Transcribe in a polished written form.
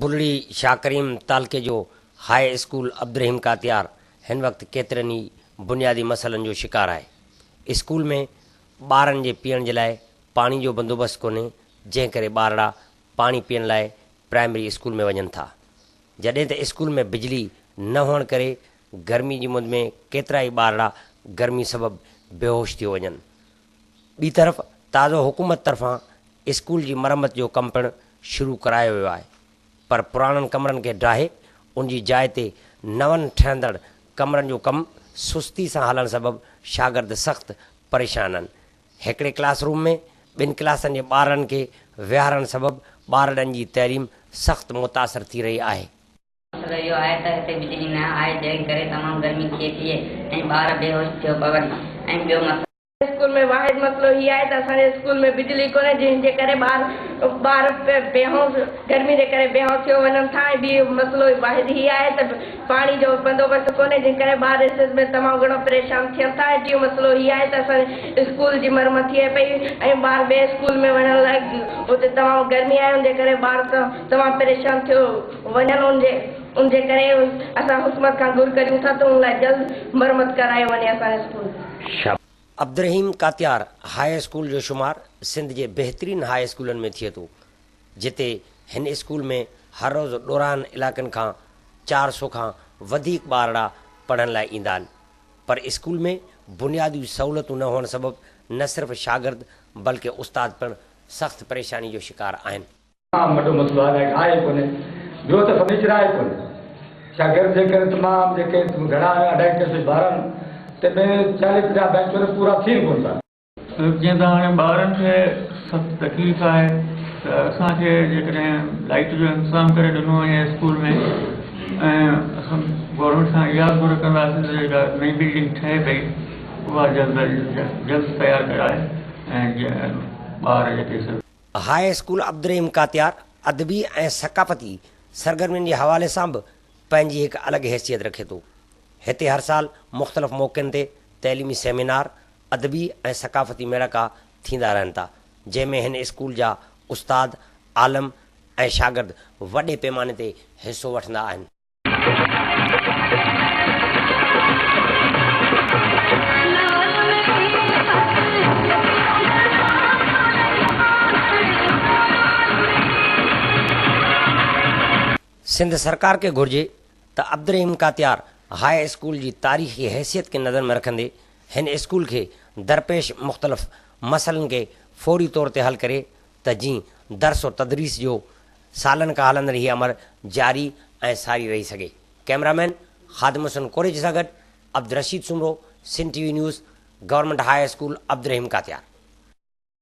بلڙي شاهه ڪريم تعلقي جو high school Abdul Rahim Katiar هن وقت ڪيترن ئي بنيادي مسئلن جو شڪار آهي. اسڪول ۾ ٻارن جي پيئڻ جي لاء پاڻي جو بندوبست ڪونهي جنهن ڪري ٻارڙا پاڻي پيئڻ لاء پرائمري اسڪول ۾ وڃن ٿا. جڏهن ته اسڪول ۾ بجلي نه هئڻ ڪري گرمي جي مند ۾ ڪيترائي ٻارڙا گرمي سبب بيهوش ٿيو وڃن. ٻي طرف تازو حڪومت طرفان اسڪول جي مرمت جو ڪم پڻ شروع ڪرايو ويو آهي پر پراڻن ڪمرن کي ڊاهي ان جي جاء تي نون ٺهندڙ ڪمرن جو ڪم سستي سان هلڻ سبب شاگرد سخت پريشان آهن. هڪڙي ڪلاس روم ۾ ٻن ڪلاسن جي ٻارڙن کي ويهارڻ سبب ٻارڙن جي تعليم سخت متاثر ٿي رهي آهي. مسئلو اهو آهي ته هتي بجلي نه آهي جنهن ڪري تمام گرمي ٿئي ٿي ۽ ٻار بيهوش ٿيو پون ۽ ٻيو مسئلو. اسڪول ۾ واحد مسئلو هي آهي ته اسان جي اسڪول ۾ بجلي ڪونهي جنهن جي ڪري ٻار ٻار بيهوش گرمي جي ڪري بيهوش ٿيو وڃن ٿا ۽ ٻي مسئلو واحد هي آهي ته پاڻي جو بندوبست ڪونهي جنهن ڪري ٻار رسيس ۾ تمام گهڻو پريشان ٿين ٿا ۽ ٽيون مسئلو هي آهي ته اسان جي اسڪول جي مرمت ٿئي پئي ۽ ٻار ٻئي اسڪول ۾ وڃڻ لاء اتي تمام گرمي آهي ان جي ڪري ٻار تمام پريشان ٿيو وڃن ان جي ان جي ڪري اسان حڪومت کان گهر ڪريون ٿا ته ان لاء جلد مرمت ڪرايو وڃي اسان جو school. Abdul Rahim Katiar high school جو شمار سنڌ جي بهترين هاء اسڪولن ۾ ٿئي ٿو جتي هن اسڪول ۾ هر روز ڏورانهن علائقن کان 400 کان وڌيڪ ٻارڙا پڙهڻ لاء ايندا آهن پر اسڪول ۾ بنيادي سهولتون نه هئڻ سبب نه صرف شاگرد بلڪه استاد پڻ سخت پريشاني جو شڪار آهن. تمام وڏو مسئلو آهي لائيٽ آهي ڪونهي ٻيو ته فرنيچر آهي ڪونهي شاگرد جي ڪري تمام جيڪي گهڻا آهن اڍائي ٽي سو ٻارن تنهن ۾ 40 50 بينچون پورا ٿين ڪونه ٿا. جيئن ته هاڻي ٻارن کي سخت تڪليف آهي ته اسان کي جيڪڏهن لائيٽ جو انتظام ڪري ڏنو وڃي اسڪول ۾ ۽ اسان گورنمينٽ کان اها گهر ڪنداسين ته جيڪا نئين بلڊنگ ٺهي پئي اها جلد از جلد تيار ڪرائي ۽ ٻار جيڪي سڀ هاء اسڪول عبدالرحيم ڪاتيار ادبي ۽ ثقافتي سرگرمين جي حوالي سان به پنهنجي هڪ الڳ حيثيت رکي ٿو. هتي هر سال مختلف موقعن تي تعليمي سيمينار، ادبي ۽ ثقافتي ميڙاڪا ٿيندا رهن ٿا، جنهن ۾ هن اسڪول جا استاد، عالم ۽ شاگرد وڏي پيماني تي حصو وٺندا آهن. سنڌ سرڪار کي گهرجي ته عبدالرحيم ڪاتيار هاء اسڪول جي تاريخي حيثيت کي نظر ۾ رکندي هن اسڪول کي درپيش مختلف مسئلن کي فوري طور تي حل ڪري ته جيئن درس و تدريس جو سالن کان هلندڙ هي عمل جاري ۽ ساري رهي سگهي. ڪئميرا مين خادم حسين ڪوريجي سان گڏ Abdul Rasheed Soomro, Sindh T V news, government high school Abdul Rahim Katiar.